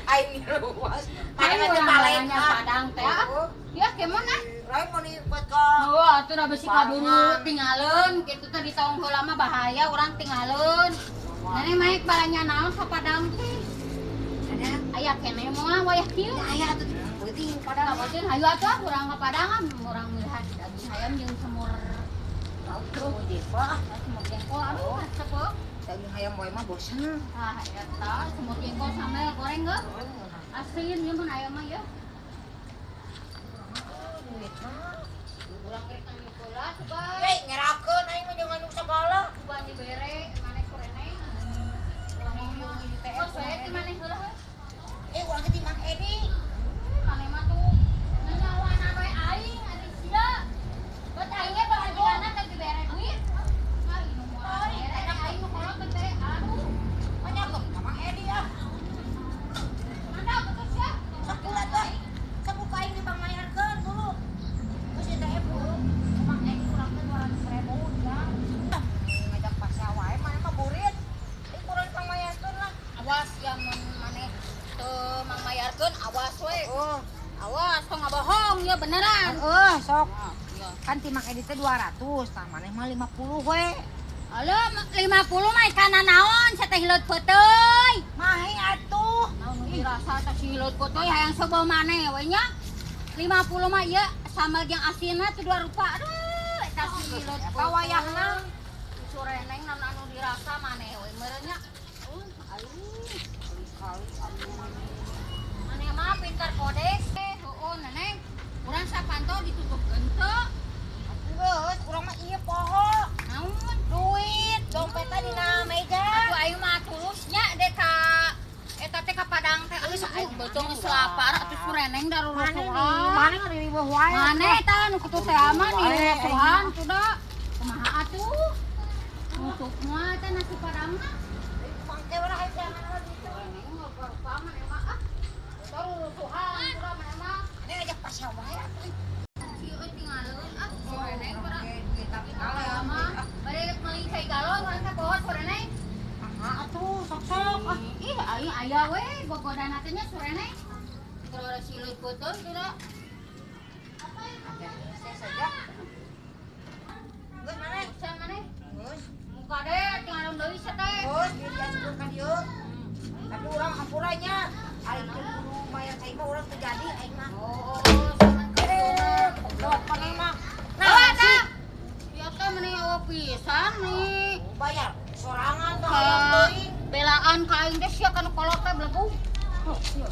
Aing luas. Ayo urang nya Padang teh. Ya kemana? Lain mau dibuat ka. Oh, atuh da besi kaburu tinggalin kitu teh di taung heula mah bahaya urang tinggalin. Nenek maek balanya naon ka Padang teh? Aya keneh moal wayah kieu. Aya atuh peuting Padang awatin hayu atuh urang ka Padang urang melihat daging hayam jeung semur semur jengkol. Semur jengkol aduh resep heuh. Daging hayam wae mah bosen. Ah eta semur jengkol sambal goreng heuh. Asin ieu mun aya mah ya. Duitna urang rek heula coba. Hei ngerakeun aing mah jeung anu sagala. Coba dibere maneh kureneng. Oh, saya teh maneh heula heuh. Urang teh di Mang Edi. Maneh mah tuh nyawanan we aing ari sia. Bet aing ge pamajikanna teh dibere duit. Mah nu moal bere aing nu kolot teh aduh. Banyak ka Mang Edi ah. Mantap betul sia. Sakulah teh. Sakulah aing dipangmayarkeun dulu. Geus eta buru. Mang Edi urang teh 200.000 ya. Ngajak pasea wae maneh mah burit. Ieu kurang dipangmayarkeun lah. Awas ya mun maneh teu mangmayarkeun awas we. Oh. Awas tong ngabohong ya beneran. Heeh, sok. Iya. Kan ti Mang Edi teh 200, tah maneh mah 50 we. Alah 50 mah kana naon sia teh hileut peuteui. Mahi atuh. Naon nu dirasa teh si hileut peuteui hayang seubeuh maneh we nya. 50 mah ieu sambal jeung asinna teh dua rupa. Aduh, eta si hileut Eta wayahna. Sureneng naon anu dirasa maneh we meureun nya. Aduh. Kali atuh maneh. Maneh mah pintar kodes. Heueuh neneng. Urang sapanto ditutup teu. Geus, urang mah ieu poho. Naon? Duit, dompetna dina meja. Atuh aing mah tulusnya deh ka eta teh ka Padang teh geus aing beuteung geus lapar atuh sureneng darurusuhan. Maneh ngariweuh wae. Maneh tah nu kitu teh mah dirusuhan kuda. Kumaha atuh? Nutup moal teh nasi Padangna. Mangke urang hayang jangan mah duit. Sureneng mah rupa maneh mah ah. Darurusuhan kuda maneh mah. Maneh ngajak pasea wae atuh. Ieu tinggalin ah sureneng bara. Tapi Aya mah bade meuli cai galon urang teh poho sureneng. Ah atuh sok-sok ah. Ih, aing aya we gogodana teh nya sureneng. Terus silut peuteung tidak. Ada saya saja. Geus maneh? Sia maneh? Geus. Muka deh tinggal deui sia teh. Geus diasupkeun ka dieu. Tapi urang hampura nya. Aing teh kudu mayar cai mah urang teu jadi aing mah. Oh, saman Eh, goblok maneh mah. Nah, tah. Ieu teh meni eueuh pisan nih. Bayar sorangan tah hayang teuing. Belaan ka aing teh sia kana kolot teh belegung. Oh, sia.